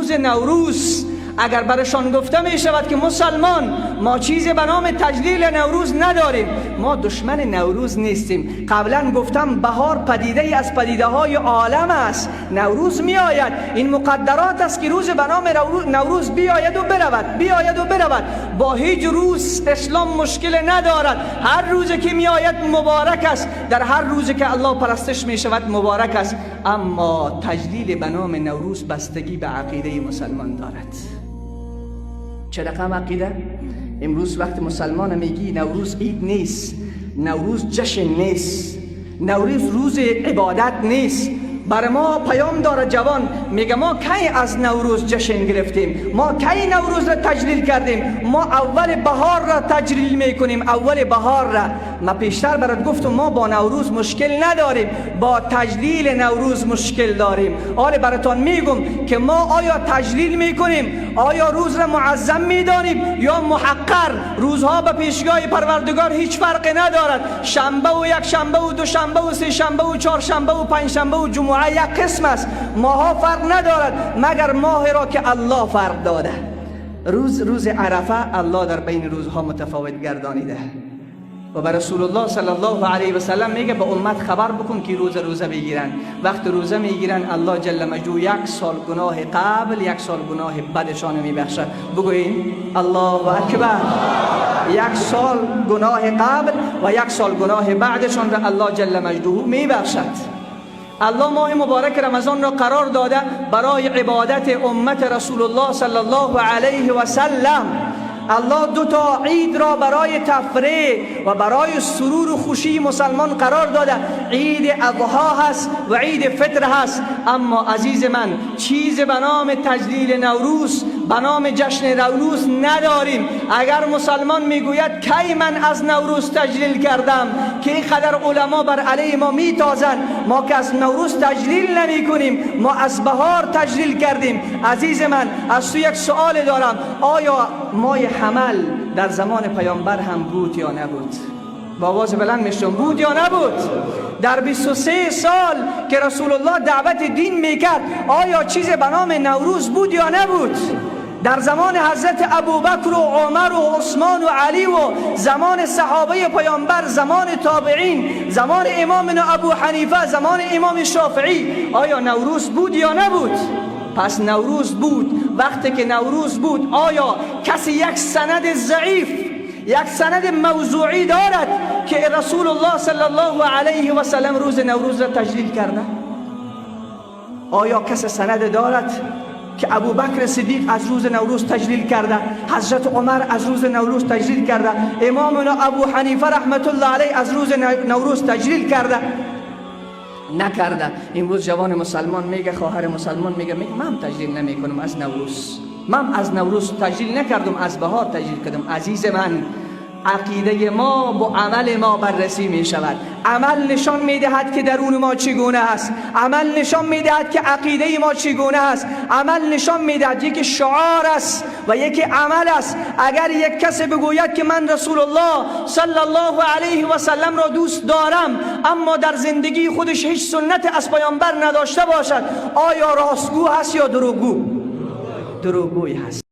روز نوروز اگر برشان گفته می شود که مسلمان ما چیزی به نام تجلیل نوروز نداریم، ما دشمن نوروز نیستیم. قبلا گفتم بهار پدیده ای از پدیده های عالم است. نوروز می آید، این مقدرات است که روز به نام نوروز بیاید و برود، بیاید و برود. با هیچ روز اسلام مشکل ندارد. هر روز که می آید مبارک است، در هر روز که الله پرستش می شود مبارک است. اما تجلیل به نام نوروز بستگی به عقیده مسلمان دارد. چه رقم عقیده؟ امروز وقت مسلمان میگی نوروز عید نیست، نوروز جشن نیست، نوروز روز عبادت نیست، برای ما پیام داره جوان، میگه ما کی از نوروز جشن گرفتیم؟ ما کی نوروز را تجلیل کردیم؟ ما اول بهار را تجلیل میکنیم، اول بهار را. ما پیشتر برات گفتم ما با نوروز مشکل نداریم، با تجلیل نوروز مشکل داریم. آره براتان میگم که ما آیا تجلیل میکنیم؟ آیا روز را معظم میدانیم یا محقر؟ روزها به پیشگاه پروردگار هیچ فرقی ندارد. شنبه و یک شنبه و دوشنبه و سه شنبه و چهارشنبه و پنجشنبه و جمعه یک قسم است. ماها فرق ندارد مگر ماه را که الله فرق داده. روز عرفه الله در بین روزها متفاوت گردانیده و به رسول الله صلی الله علیه و سلم میگه به امت خبر بکن که روز روزه بگیرن. وقت روزه میگیرن الله جل مجدو یک سال گناه قبل، یک سال گناه بدشان میبخشه. بگوین الله اکبر. یک سال گناه قبل و یک سال گناه بعدشان را الله جل مجده میبخشد. الله ماه مبارک رمضان را قرار داده برای عبادت امت رسول الله صلی الله علیه و سلم. الله دو تا عید را برای تفریح و برای سرور و خوشی مسلمان قرار داده. عید اضحی هست و عید فطر هست. اما عزیز من چیز به نام تجلیل نوروز، به نام جشن نوروز نداریم. اگر مسلمان میگوید کی من از نوروز تجلیل کردم که اینقدر علما بر علیه ما میتازند، ما که از نوروز تجلیل نمی کنیم، ما از بهار تجلیل کردیم. عزیز من از تو یک سوال دارم، آیا ماه حمل در زمان پیامبر هم بود یا نبود؟ با آواز بلند میشم، بود یا نبود؟ در 23 سال که رسول الله دعوت دین میکرد آیا چیز به نام نوروز بود یا نبود؟ در زمان حضرت ابوبکر و عمر و عثمان و علی و زمان صحابه پیامبر، زمان تابعین، زمان امام ابو حنیفه، زمان امام شافعی، آیا نوروز بود یا نبود؟ پس نوروز بود. وقتی که نوروز بود آیا کسی یک سند ضعیف، یک سند موضوعی دارد که رسول الله صلی الله علیه و سلم روز نوروز را تجلیل کرده؟ آیا کسی سند دارد که ابوبکر صدیق از روز نوروز تجلیل کرده، حضرت عمر از روز نوروز تجلیل کرده، امام ابو حنیفه رحمت الله علیه از روز نوروز تجلیل کرده؟ نکرده. امروز جوان مسلمان میگه، خواهر مسلمان میگه، من تجلیل نمیکنم از نوروز، من از نوروز تجلیل نکردم، از بهار تجلیل کردم. عزیز من عقیده ما با عمل ما بررسی می شود. عمل نشان می دهد که درون ما چگونه است. عمل نشان می دهد که عقیده ما چگونه است. عمل نشان می دهد یکی شعار است و یکی عمل است. اگر یک کسی بگوید که من رسول الله صلی الله علیه و سلم را دوست دارم اما در زندگی خودش هیچ سنت از پیامبر نداشته باشد، آیا راستگو هست یا دروغگو؟ دروغگوی هست.